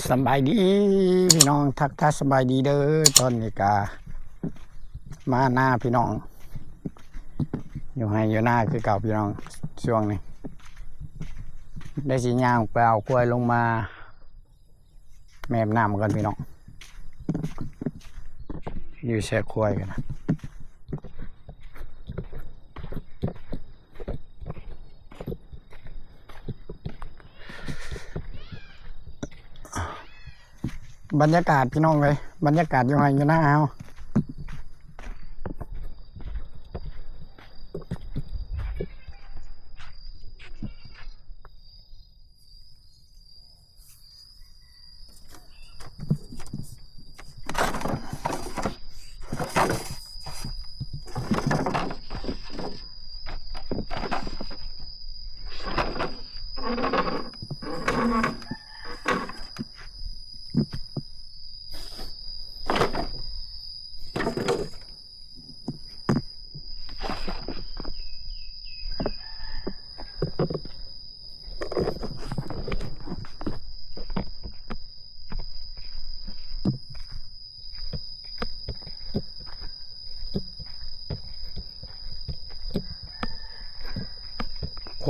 ສະບາຍດີພີ່ນ້ອງ ທັກທາຍສະບາຍດີເດີ້. ຕອນນີ້ກະມານາພີ່ນ້ອງ ຢູ່ໄຮ່ຢູ່ນາຄືເກົ່າພີ່ນ້ອງ. ຊ່ວງນີ້ໄດ້ຊິຍ່າງໄປເອົາຄວາຍລົງມາ ແມ່ນ້ຳກ່ອນພີ່ນ້ອງ ຢູ່ແຊ່ຄວາຍກັນ. ບັນຍາກາດພີ່ນ້ອງເອີຍ ບັນຍາກາດຢູ່ໄຮ່ຢູ່ນາເຮົາ.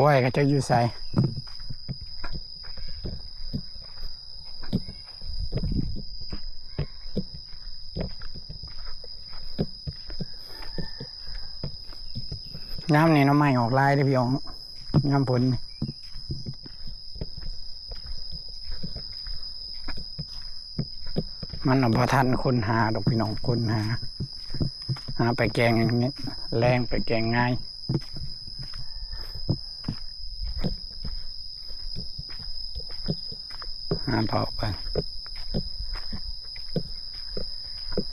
ຄວາຍເຂົາເຈົ້າຢູ່ໃສ? ຍາມນີ້ໜໍ່ໄມ້ອອກຫຼາຍເດ້ພີ່ນ້ອງ ຍາມຝົນນີ້ ມັນບໍ່ທັນຄົ້ນຫາດອກພີ່ນ້ອງ ຄົ້ນຫາ ຫາໄປແກງແລງ ໄປແກງງາຍ. ຫາເຂົ້າໄປ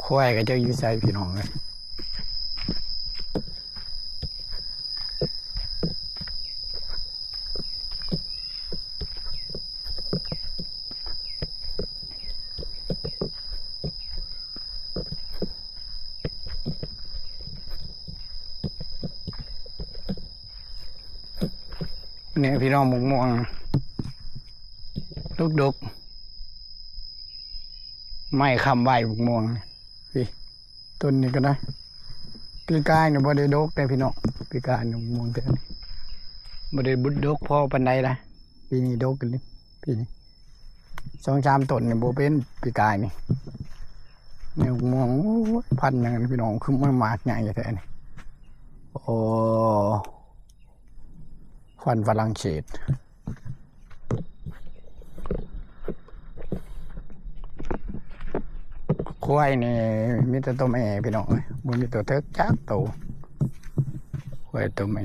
ຄວາຍເຂົາເຈົ້າຢູ່ໃສພີ່ນ້ອງເອີຍ? ນີ້ພີ່ນ້ອງ ໝາກມ່ວງດົກໆ ໄມ້ຄ້ຳໄວ້ໝາກມ່ວງນີ້ ຕົ້ນນີ້ກໍໄດ້. ປີກາຍນີ້ບໍ່ໄດ້ດົກເດ້ພີ່ນ້ອງ ປີກາຍນີ້ໝາກມ່ວງແຖວນີ້ບໍ່ໄດ້ບຸດດົກພໍປານໃດນະ. ປີນີ້ດົກອີ່ຫຼີ ປີນີ້ສອງສາມຕົ້ນນີ້ບໍ່ເປັນ ປີກາຍນີ້. ແນວມ່ວງ ໂອ້ຍ ພັນຫຍັງພີ່ນ້ອງ ຄືມັນໝາກໃຫຍ່ແທ້ນີ້. ໂອ້ ພັນຝຣັ່ງເສດ. ຄວາຍນີ້ມີແຕ່ໂຕແມ່ພີ່ນ້ອງເອີຍ ບໍ່ມີໂຕເຖິກຈັກໂຕ ຄວາຍໂຕແມ່.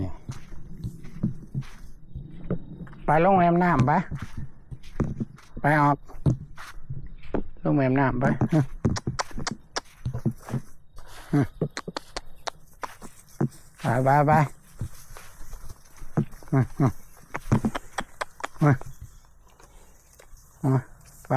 ໄປລົງແມ່ນ້ຳໄປ ໄປອອກ ລົງແມ່ນ້ຳໄປ ໄປ ໄປ ໄປ ໄປ.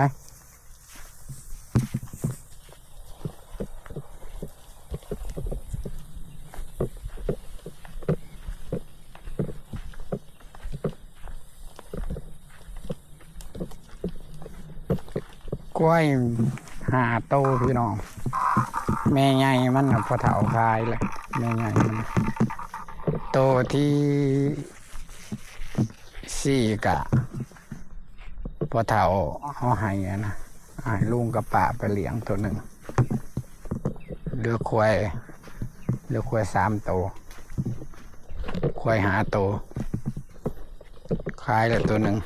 ຄວາຍຫ້າໂຕພີ່ນ້ອງ ແມ່ໃຫຍ່ມັນນະ ພໍ່ເຖົ້າຂາຍແລ້ວ ແມ່ໃຫຍ່ມັນ. ໂຕທີສີ່ກະພໍ່ເຖົ້າເຮົາໃຫ້ຫັ້ນນະ ໃຫ້ລຸງກັບປ້າໄປລ້ຽງໂຕໜຶ່ງ. ເຫຼືອຄວາຍ ເຫຼືອຄວາຍສາມໂຕ ຄວາຍຫ້າໂຕ ຂາຍແລ້ວໂຕໜຶ່ງ.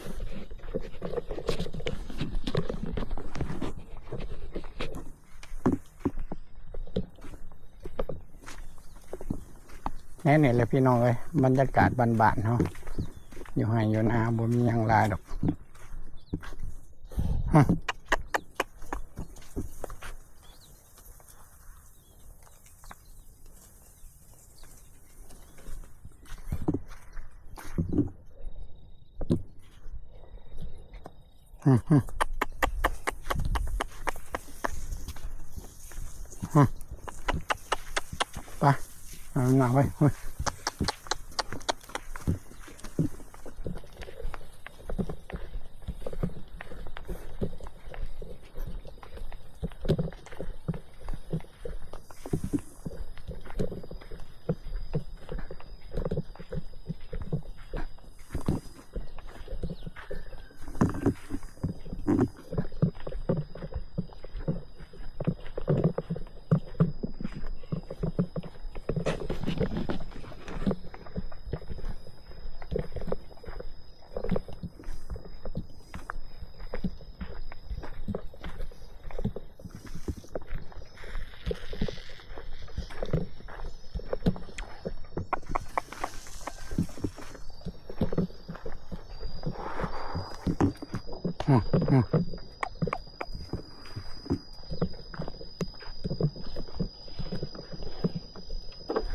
ແນວນີ້ແຫຼະພີ່ນ້ອງເອີຍ ບັນຍາກາດບ້ານໆເຮົາ ຢູ່ໄຮ່ຢູ່ນາ ບໍ່ມີຫຍັງຫຼາຍດອກ. ໄປ ເອົາໜ້າໄວ້.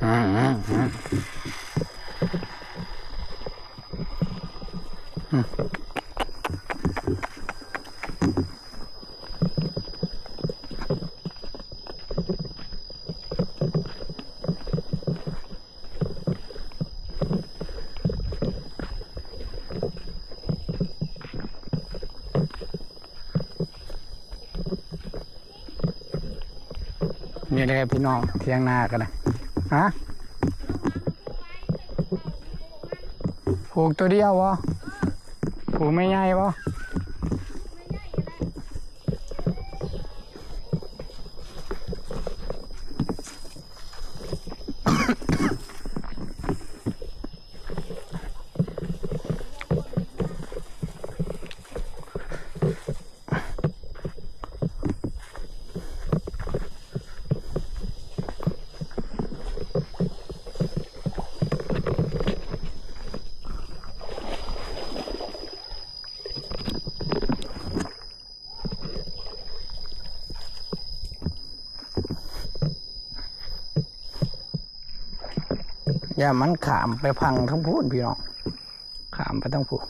ນີ້ແຫຼະພີ່ນ້ອງ ຖຽງນາກໍໄດ້ ຮະ ຜູກຕົວດຽວບໍ່? ຜູກແມ່ໃຫຍ່ບໍ່? ຢ່າມັນຂ້າມໄປຝັ່ງທາງພຸ້ນພີ່ນ້ອງ ຂ້າມໄປທາງພຸ້ນ.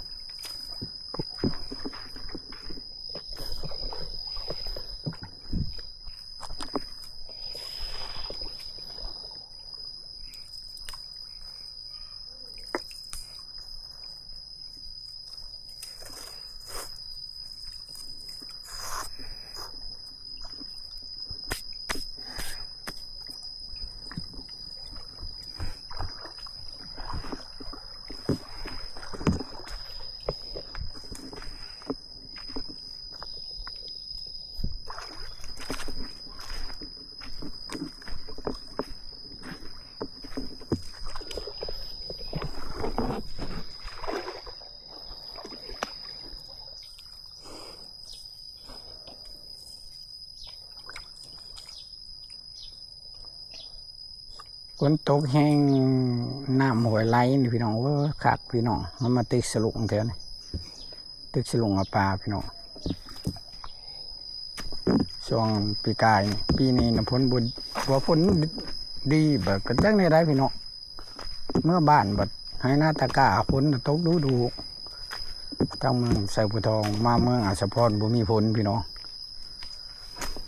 ຝົນຕົກແຮງ ນ້ຳຫ້ວຍໄຫຼນີ້ພີ່ນ້ອງເອີຍ ຄັກພີ່ນ້ອງ ມັນມາຕິດສະຫຼຸງແຖວນີ້ ຕິດສະຫຼຸງອາປາພີ່ນ້ອງ. ຊ່ວງປີກາຍນີ້ ປີນີ້ນະຝົນບໍ່ ວ່າຝົນດີ ແບບກໍຈັກແນວໃດພີ່ນ້ອງ ເມືອບ້ານບັດໄຮ່ນາຕາກ້າ ຝົນຕົກດຸໆ ທາງເມືອງໄຊພູທອງ ມາເມືອງອາດສະພອນບໍ່ມີຝົນພີ່ນ້ອງ.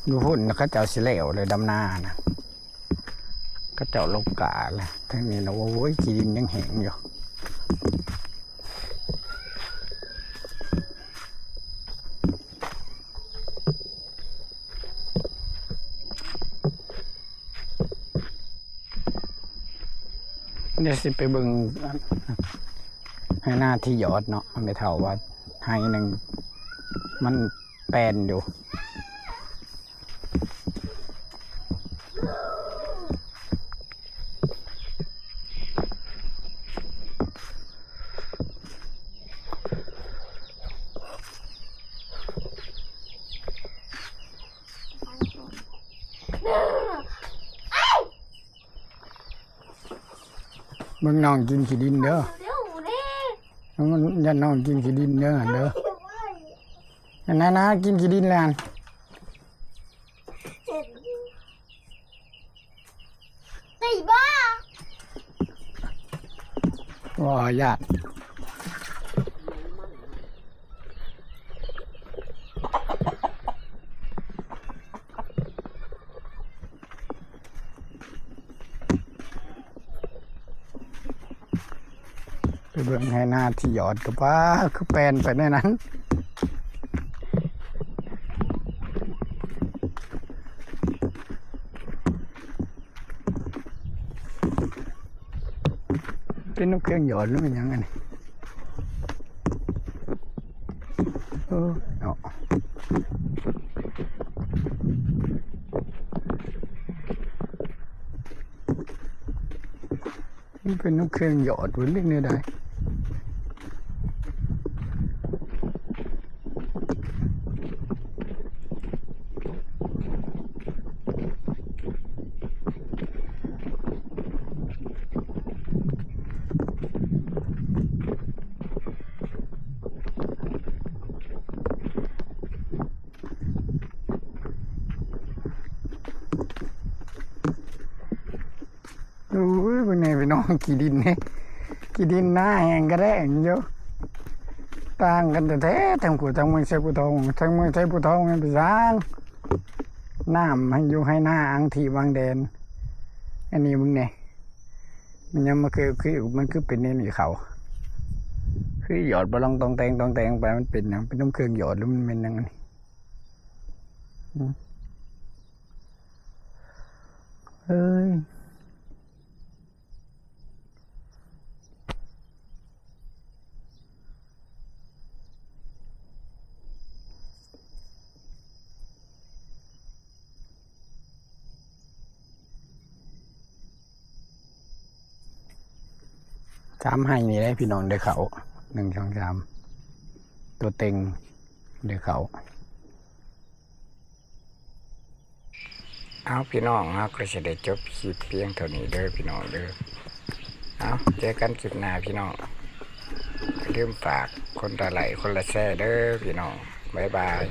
ຢູ່ພຸ້ນເຂົາເຈົ້າຊິແລ້ວແລ້ວ ດຳນານະ ເຂົາເຈົ້າລົງກ້າແລ້ວ ທາງນີ້ນະ ໂອ້ຍ ຂີ້ດິນຍັງແຫ້ງຢູ່. ດຽວຊິໄປເບິ່ງໄຮ່ນາທີ່ຢອດເນາະ ແມ່ເຖົ້າວ່າໄຮ່ໜຶ່ງມັນແປນຢູ່. ເບິ່ງນ້ອງກິນຂີ້ດິນເດີ ເດ້ ຢ້ານນ້ອງກິນຂີ້ດິນເດີ ຫັ້ນເດີ ຫັ້ນນະ ກິນຂີ້ດິນແລ້ວຫັ້ນ. ຕີບ້າ ບໍ່ ຢ້ານ. ໄປເບິ່ງໄຮ່ນາທີ່ຢອດກໍ ປ້າ ຄືແປນໄປແນວນັ້ນ. ເປັນນົກເຄື່ອງຢອດ ຫຼື ແມ່ນຫຍັງອັນນີ້? ເອີ ເນາະ ມັນເປັນນົກເຄື່ອງຢອດ ເພິ່ນເຮັດແນວໃດ? ເ ໂອ້ຍ ເບິ່ງແດ່ພີ່ນ້ອງ ຂີ້ດິນນີ້ ຂີ້ດິນນາແຫ້ງກະແດງຢູ່ ຕ່າງກັນແທ້ໆ ທັງຜູ້ ທັງເມືອງໄຊພູທອງ ທັງເມືອງໄຊພູທອງແມ່ນໄປຊ່າງ ນ້ຳໃຫ້ຢູ່ໃຫ້ນາ ອ່າງທີ່ວາງແດນ ອັນນີ້ເບິ່ງແດ່ ມັນຍັງມາຄື ຄື ມັນຄືເປັນແນວນີ້ ເຂົາຄືຢອດບໍ່ລອງຕອງແຕງ ຕອງແຕງໄປ ມັນເປັນຫຍັງ ເປັນນ້ຳເຄື່ອງຢອດ ຫຼືມັນແມ່ນຫຍັງອັນນີ້? ອືມ ເອີຍ ສາມໄຮ່ນີ້ແຫຼະພີ່ນ້ອງ ໄດ້ເຂົ້າ ໜຶ່ງ ສອງ ສາມ ຕົວເຕັງໄດ້ເຂົ້າ. ເອົາ ພີ່ນ້ອງ ເຮົາກໍຊິໄດ້ຈົບຄລິບພຽງເທົ່ານີ້ເດີພີ່ນ້ອງເດີ. ເອົາ ເຈີກັນຄລິບໜ້າພີ່ນ້ອງ ຢ່າລືມຝາກຄົນລະໄລ້ ຄົນລະແຊເດີພີ່ນ້ອງ ບາຍບາຍ.